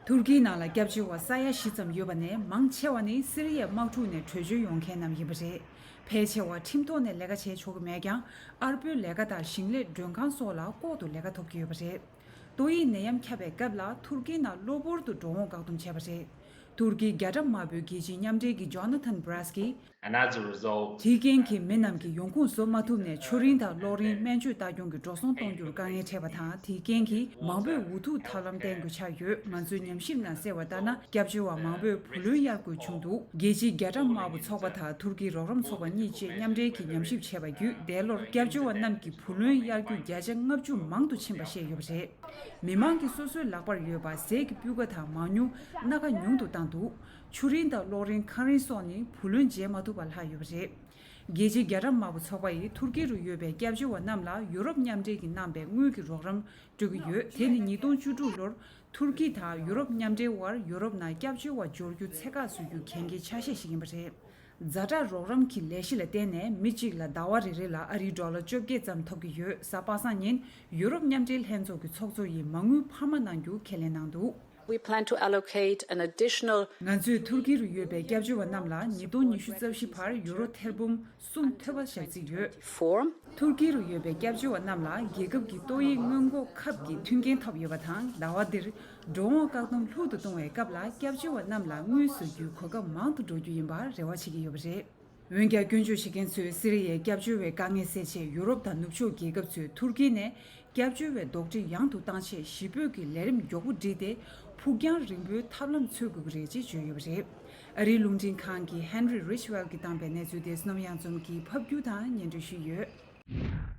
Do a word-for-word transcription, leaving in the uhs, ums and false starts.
ཐུར་ཀིའི་ནང་ལ་སྐྱབས་བཅོལ་བ་ས་ཡ་བཞི་ཙམ་ཡོད་པ་ནས་མང་ཆེ་བ་ནི་སི་རི་ཡའི་དམག་འཁྲུག་ནས་བྲོས་བྱོལ་ཡོང་མཁན་རྣམས་ཡིན་པ་རེད། ཕལ་ཆེ་བ་ཁྲིམས་ཐོག་ནས་ལས་ཀ་བྱེད་ཆོག་གི་མེད་ཀྱང་། ཨར་པོའི་ལས་ཀ་དང་ཞིང་ལས་མགྲོན་ཁང་སོགས་ལ་ལྐོག་ཏུ་ལས་ཀ་ཐོབ་ཀྱི་ཡོད་པ་རེད། ཏོག་དབྱིབས་ནད་ཡམས་ཁྱབ་པའི་སྐབས་ལ་ཐུར་ཀིའི་ནང་གློ་བུར་དུ་འགྲོ་འོང་བཀག་སྡོམ་བྱས་པ་རེད། ཐུར་ཀིའི་རྒྱ་གྲམ་དམར་པོའི་རྒྱལ་སྤྱིའི་མཉམ་འབྲེལ་གྱི་ཇོ་ན་ཐན་བྷ་ར་སི་ཀྱིས། And as a result, དེའི་རྐྱེན་གྱིས་མི་རྣམས་ཀྱིས་ཡོང་ཁུངས་བཟོ་མ་ཐུབ་ནས་ཆུ་རིན་དང་གློག་རིན་སྨན་བཅོས་ལྟ་སྐྱོང་གི་འགྲོ་སོང་གཏོང་རྒྱུར་དཀའ་ངལ་འཕྲད་པ་དང་། དེའི་རྐྱེན་གྱིས་མང་པོས་འུ་ཐུག་ཐབས་ལམ་བསྟེན་དགོས་ཆགས་ཡོད། ང་ཚོའི་ཉམས་ཞིབ་ནང་གསལ་བ་ལྟར་ན། སྐྱབས་བཅོལ་བ་མང་པོས་བུ་ལོན་གཡར་དགོས་བྱུང་འདུག་རྒྱལ་སྤྱིའི་རྒྱ་གྲམ་དམར་པོ་ཚོགས་པ་དང་ཐུར་ཀིའི་རོགས་རམ་ཚོགས་པ་གཉིས་བཅས་མཉམ་འབྲེལ་གྱིས་ཉམས་ཞིབ་བྱས་པ་བརྒྱུད། འདས་ལོར་སྐྱབས་བཅོལ་བ་རྣམས་ཀྱིས་བུ་ལོན་གཡར་རྒྱུ་བརྒྱ་ཆ་ལྔ་བཅུ་མང་དུ་ཕྱིན་པ་བཤད་ཡོད་པ་རེད། མི་མང་གིས་སོ་སོའི་ལག་པར་ཡོད་པ་ཟས་ཀྱི་སྤུས་ཀ་དང་མང་ཉུང་སྣ་ཁ་ཉུང་དུ་བཏང་འདུག་ཆུ་རིན་དང་གློག་རིན། ཁང་རིན་སོགས་ནི་བུ་ལོན་འཇལ་མ་ཐུབ་པར་ལྷག་ཡོད་པ་རེད། རྒྱལ་སྤྱིའི་རྒྱ་གྲམ་དམར་པོ་ཚོགས་པ་ཡིས་ཐུར་ཀི་རུ་ཡོད་པའི་སྐྱབས་བཅོལ་བ་རྣམས་ལ་ཡུ་རོབ་མཉམ་འབྲེལ་གྱིས་གནང་པའི་དངུལ་གྱི་རོགས་རམ་སྤྲོད་ཀྱི་ཡོད། དེ་ནི་ཉིས་སྟོང་བཅུ་དྲུག་ལོར་ཐུར་ཀི་དང་ཡུ་རོབ་མཉམ་འབྲེལ་དབར་ཡུ་རོབ་ནང་སྐྱབས་བཅོལ་བ་འབྱོར་རྒྱུ་ཚད་བཀག་བཟོ་རྒྱུའི་གན་རྒྱའི་ཆ་ཤས་ཤིག་ཡིན་པ་རེད། ཛ་དྲག་རོགས་རམ་གྱི་ལས་གཞི་ལ་བརྟེན་ནས་མི་གཅིག་ལ་ཟླ་བ་རེ་རེ་ལ་ཨ་རིའི་ཌོ་ལར་བཅོ་བརྒྱད་ཙམ་ཐོབ་ཀྱི་ཡོད། གཟའ་པ་སངས་ཉིན་ཡུ་རོབ་མཉམ་འབྲེལ་ལྷན་ཚོགས་ཀྱི་ཚོགས་གཙོ་ཡིས་མ་དངུལ་འཕར་མ་གནང་རྒྱུ་ཁས་ལེན་གནང་འདུག We plan to allocate an additional ང་ཚོས་ཐུར་ཀི་རུ་ཡོད་པའི་སྐྱབས་བཅོལ་བ་རྣམས་ལ་ཉིས་སྟོང་ཉི་ཤུ་རྩ་བཞི་བར་ཡུ་རོ་ཐེར་འབུམ་གསུམ་ཐོལ་པ་བཞག་རྩིས་ཡོད། Four. ཐུར་ཀི་རུ་ཡོད་པའི་སྐྱབས་བཅོལ་བ་རྣམས་ལ་རྒྱལ་ཁབ་ཀྱི་ཏོག་དབྱིབས་སྔོན་འགོག་ཁབ་ཀྱི་མཐུན་རྐྱེན་ཐོབ་ཡོད་པ་དང་། ཟླ་བ་འདིར་འགྲོ་འོང་བཀག་སྡོམ་ལྷུག་ཏུ་གཏོང་བའི་སྐབས་ལ་སྐྱབས་བཅོལ་བ་རྣམས་ལ་དངུལ་བཟོ་རྒྱུའི་གོ་སྐབས་མང་དུ་འགྲོ་རྒྱུ་ཡིན་པར་རེ་བ་བྱེད་ཀྱི་ཡོད་པ་རེད། འོན་ཀྱང་། སྐྱོན་བརྗོད་བྱེད་མཁན་ཚོས་སི་རི་ཡའི་སྐྱབས་བཅོལ་བའི་དཀའ་ངལ་སེལ་ཆེད་ཡུ་རོབ་དང་ནུབ་ཕྱོགས་རྒྱལ་ཁབ་ཚོས་ཐུར་ཀི་ནས་སྐྱབས་བཅོལ་བའི་རྡོག་ཁྲེས་ཡང་དུ་བཏང་ཆེད་ཞི་འབོད་ཀྱི་ལས་རིམ་མགྱོགས་པོ་བསྒྲིགས་ཏེ། ཕུགས་རྒྱང་རིང་པོའི་ཐབས་ལམ་འཚོལ་དགོས་ཀྱི་རེད་ཅེས་བརྗོད་ཡོད་པ་རེད། ཨ་རིའི་རླུང་འཕྲིན་ཁང་གི་Henry Ridgwell གྱིས་བཏང་པའི་གནས་ཚུལ་དེ་བསོད་ནམས་གཡང་འཛོམས་ཀྱིས་ཕབ་སྒྱུར་དང་སྙན་སྒྲོན་ཞུས་ཡོད།